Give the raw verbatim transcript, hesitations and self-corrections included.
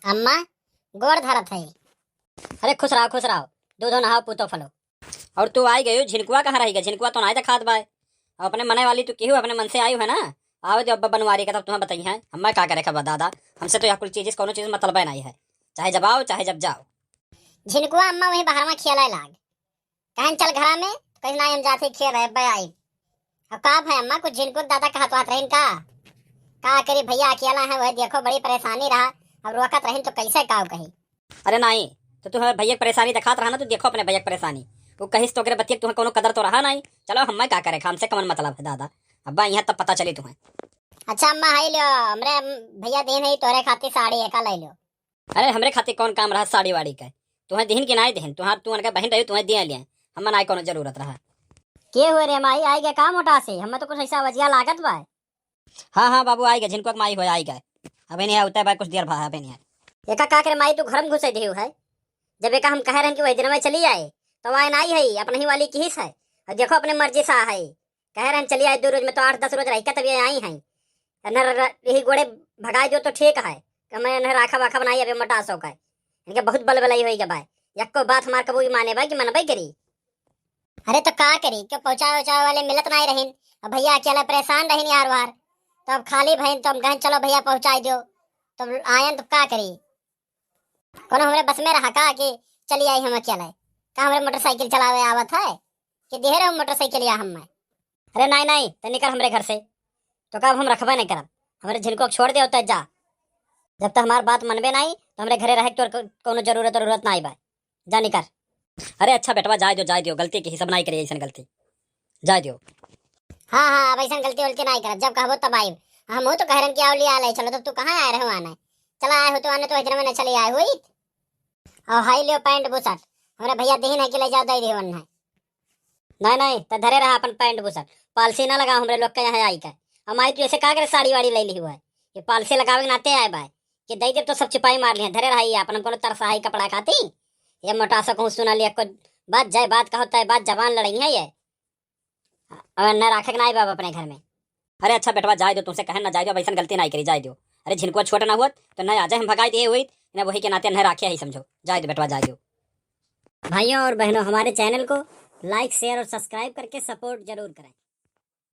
अम्मा, गोड़ धरत है। अरे खुश रहो, खुश रहो, दूधो नहाओ, पूतो फलो। और तू आई गयो, झिनकुआ कहाँ रही गए? झिनकुआ तो नाई देखात बाय। अब अपने मने वाली तू केहू अपने मन से आई है ना, आओ जो अब्बा बनवारी का तब तुम्हें बताई है, हम्मा का करे खबर दादा, हमसे तो यह कुल चीज, कोनो चीज मतलब नहीं है, चाहे जब आओ चाहे जब जाओ। झिनकुआ अम्मा वहीं बाहर में खेले लाग, कहन चल घरा में, कहीं ना हम जाते खेल रहे अब्बा आई। अब का भाई अम्मा, कुछ झिनकुआ दादा कहत वात रहीन का? का करी भैया, अकेला है, वही देखो बड़ी परेशानी रहा, अब रोकत रहीन तो कैसे काव कही। अरे नाई, तो तू हमारे भैया के परेशानी देखात रहा ना, तू देखो अपने भैया के परेशानी। वो कहिस तो ओकरे बतिया के तुम्हें कोनो कदर तो रहा नाई। चलो, हम्मा का करे, हमसे कमन मतलब है दादा, अब्बा यहाँ तब पता चली तुम्हें। अच्छा अम्मा, हाई लियो, हमरे भैया देन है तोरे खातिर साड़ी एका ले लियो। अरे हमरे खातिर कौन काम रहा साड़ी वाड़ी का, तुम्हें दिहिन कि नाई दिहिन? तुम्हार, तू उनका बहन रही, तुम्हें दिया लिया, हम्मा नाई कोनो जरूरत रहा। के हुए रे माई, आई गए का मोटा से? हमें तो कुछ ऐसा वजिया लागत बा। हाँ हाँ बाबू, आई गए, झिनकुआ के माई हो आई गए। अबे नहीं उतर बा, कुछ देर भा, अबे नहीं। एका का करे माई, तू घर में घुसे देहु है? जब एका हम कहे रहन कि वही दिन में चली आए, तो आए नाई है, अपने ही वाली किहिस है। और देखो अपने मर्जी सा है, कहे रहन चली आए दो रोज में, तो आठ दस रोज रह के तब ये आई है। न र-, र-, यही गोड़े भगाए दो तो ठीक है, कि मैं न राखा वाखा बनाई, अबे मोटा सो का है। इनके बहुत बल बलाई होई के भाई, यक्को बात हमार कबू माने बा कि मनबे करी। अरे तो का करी, क्यों पहुँचावे उचावे वाले मिलत नाई रहीन। अब भैया अकेला परेशान रहीन यार वार, तो अब खाली भईन तो हम कहन चलो भैया पहुँचाई दो, तो आयन तो का करी? कोनो हमरे बस में रहा का कि चली आई हम अकेले? का हमरे मोटरसाइकिल चलावे आवत है कि देहे रहो मोटरसाइकिल या हम में? अरे नाई नाई, तो निकल हमरे घर से, तो का अब हम रखबे नहीं करब, हमरे झिनको छोड़ दे होता जा। जब तक हमार बात मनबे नाई तो हमरे घरे रहे के तोर को-, कोनो जरूरत जरूरत नाई बा। जा निकर। अरे अच्छा बेटवा, जाए दियो, जाए दियो, गलती की सब नाई करी ऐसन गलती, जाए दियो। हाँ हाँ, अब ऐसन गलती उलती नाई करब, जब कहबो तब आइब। हम हो तो कह रहन कि आओ ले आ ले, चलो तब तू कहाँ आए रहो आने? चला आए हो तो आने तो इधर मैंने चले आए हुई। और हाई लियो पैंट बुशर्ट, हमरे भैया देहिन है कि ले जाओ दे दे वन्ना। नहीं नहीं, तो धरे रहा अपन पैंट बुशर्ट, पॉलिसी ना लगाओ हमरे लोग के यहाँ आई के। हम आई तो ऐसे का करे साड़ी वाड़ी ले ली हुआ है, ये पॉलिसी लगावे के नाते आए बा। कि दई देब तो सब चिपाई मार लिहे, धरे रहा ये अपन, कोनो तरसा है कपड़ा खाती। ये मोटा सा कहूँ सुना लिया, कोई बात जाए, बात का होता है, बात जबान लड़ई है ये। अब न राखे के ना आए बाबा अपने घर में। अरे अच्छा बेटवा, जाए दो, तुमसे कहन ना जाए दो, अब ऐसन गलती ना करी, जाए दो। अरे झिनकुआ छोट ना हुआ तो ना आ जाए, हम भगाई दिए हुई ना, वही के नाते न राखे है, समझो, जाए दो बेटवा, जाए दो। भाइयों और बहनों, हमारे चैनल को लाइक, शेयर और सब्सक्राइब करके सपोर्ट जरूर करें।